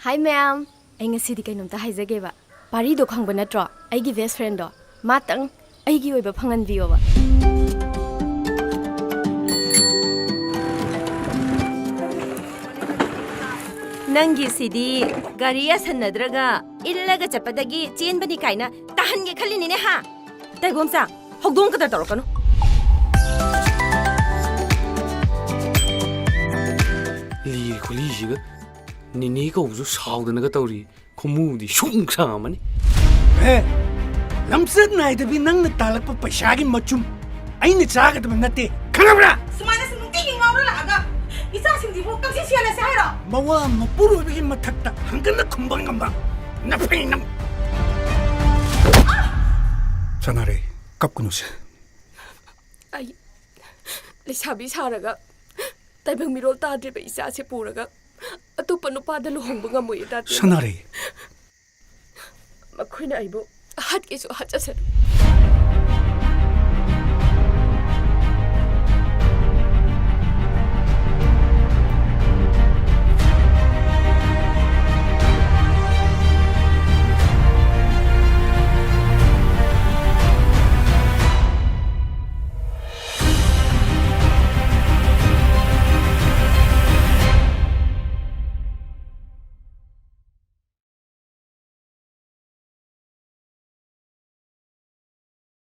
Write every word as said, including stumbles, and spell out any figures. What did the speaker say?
ꯍꯥꯏ ꯃꯌꯥꯝ, ꯑꯩ ꯉꯁꯤꯗꯤ ꯀꯩꯅꯣꯝꯇ ꯍꯥꯏꯖꯒꯦꯕ꯫ ꯄꯥꯔꯤꯗꯣ ꯈꯪꯕ ꯅꯠꯇ꯭ꯔꯣ? ꯑꯩꯒꯤ ꯕꯦꯁ ꯐ꯭ꯔꯦꯟꯗꯣ꯫ ꯃꯥꯇꯪ ꯑꯩꯒꯤ ꯑꯣꯏꯕ ꯐꯪꯍꯟꯕꯤꯌꯣꯕ꯫ ꯅꯪꯒꯤꯁꯤꯗꯤ ꯒꯥꯔꯤ ꯌꯥꯁꯟꯅꯗ꯭ꯔꯒ ꯏꯜꯂꯒ ꯆꯠꯄꯗꯒꯤ ꯆꯦꯟꯕꯅꯤ ꯀꯥꯏꯅ ꯇꯥꯍꯟꯒꯦ ꯈꯜꯂꯤꯅꯤꯅꯦ ꯍꯥ? ꯇꯥꯏꯕꯣꯝꯆꯥ, ꯍꯧꯗꯣꯡ ꯀꯗꯔ ꯇꯧꯔꯛꯀꯅꯨ꯫ ꯂꯤꯔꯦ ꯈꯨꯂꯤꯁꯤꯒ꯫ ꯅꯤꯅꯦ ꯀꯧꯕꯁꯨ ꯁꯥꯎꯗꯅꯒ ꯇꯧꯔꯤ꯫ ꯈꯨꯃꯨꯗꯤ ꯁꯨꯝ ꯁꯥꯝꯃꯅꯤ꯫ ꯑꯦ, ꯂꯝꯆꯠ ꯅꯥꯏꯗꯕꯤ ꯅꯪꯅ ꯇꯥꯜꯂꯛꯄ ꯄꯩꯁꯥꯒꯤ ꯃꯆꯨꯝ ꯑꯩꯅ ꯆꯥꯒꯗꯕ ꯅꯠꯇꯦ, ꯈꯪꯉꯕ꯭ꯔꯥ? ꯁꯨꯃꯥꯏꯅ ꯁꯨꯝ ꯅꯨꯡꯇꯤꯒꯤ ꯉꯥꯎꯔ ꯂꯥꯛꯑꯒ ꯏꯆꯥꯁꯤꯡꯁꯤꯕꯨ ꯀꯛꯆꯦꯡ ꯁꯤꯍꯜꯂꯁꯦ ꯍꯥꯏꯔꯣ? ꯃꯋꯥ ꯃꯄꯨꯔꯣꯏꯕꯒꯤ ꯃꯊꯛꯇ ꯍꯪꯒꯠꯅ ꯈꯨꯝꯕ ꯉꯝꯕ ꯅꯐꯩ ꯅꯪ꯫ ꯁꯅꯥꯔꯩ, ꯀꯞꯀꯅꯨꯁꯦ꯫ ꯑꯩ ꯂꯩꯁꯥꯕꯤ ꯁꯥꯔꯒ ꯇꯥꯏꯕꯪ ꯃꯤꯔꯣꯜ ꯇꯥꯗ꯭ꯔꯤꯕ ꯏꯆꯥꯁꯦ ꯄꯨꯔꯒ ꯑꯇꯣꯞꯄ ꯅꯨꯄꯥꯗ ꯂꯨꯍꯣꯡꯕ ꯉꯝꯃꯣꯏꯌꯦ, ꯇꯥꯇꯦ꯫ ꯁꯅꯥꯔꯩ꯫ ꯃꯈꯣꯏꯅ ꯑꯩꯕꯨ ꯍꯥꯠꯀꯦꯁꯨ ꯍꯥꯠꯆꯁꯅꯨ꯫